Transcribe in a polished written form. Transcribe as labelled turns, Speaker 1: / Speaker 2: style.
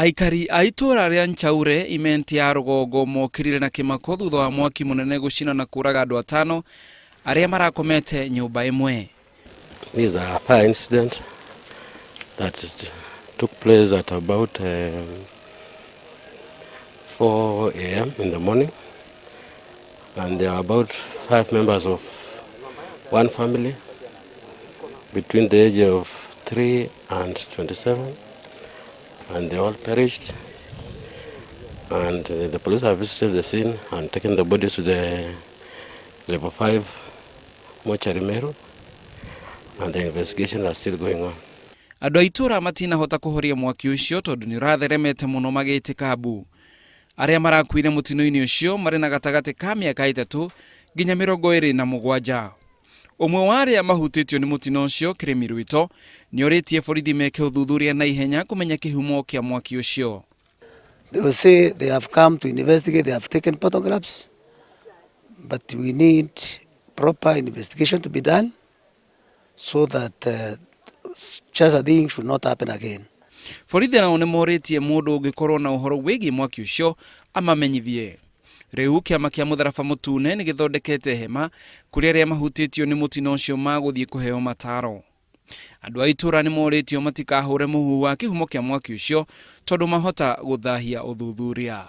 Speaker 1: Aikari a itũũra rĩa Nchaure, Imenti ya rũgongo mokĩrire na kĩmako thutha wa mwaki mũnene gũcina na kũraga andũ atano arĩa marakomete nyũmba ĩmwe.
Speaker 2: This is a fire incident that took place at about 4 a.m. in the morning, and there are about 5 members of one family between the age of 3 and 27, and they all perished. And the police have visited the scene and taken the bodies to the level 5 mortuary Meru, and the investigation are still going on.
Speaker 1: Andũ a itũũra matinahota kũhoria mwaki ũcio tondũ nĩ ũratheremete mũno magĩtĩka mbu. Arĩa marakuire mũtino-inĩ ũcio marĩ na gatagatĩ ka mĩaka 3 nginya 27. Ũmwe wa arĩa mahutĩtio nĩ mũtino ũcio Kĩrĩmi Rwĩto nĩ orĩtie borithi meke ũthuthuria na ihenya kũmenya kĩhumo kĩa mwaki ũcio.
Speaker 3: They will say they have come to investigate, they have taken photographs, but we need proper investigation to be done so that such a thing should not happen again.
Speaker 1: Borithi nao nĩ morĩtie mũndũ ũngĩkorwo na ũhoro wĩgiĩ mwaki ũcio amamenyithie. Rĩu kĩama kĩa Mũtharaba Mũtune nĩ gĩthondekete hema kũrĩa arĩa mahutĩtio nĩ mũtino ũcio magũthiĩ kũheo mataro. Andũ a itũũra nĩ morĩtio matikahũre mũhuhu wa kĩhumo kĩa mwaki ũcio tondũ mahota gũthahia ũthuthuria.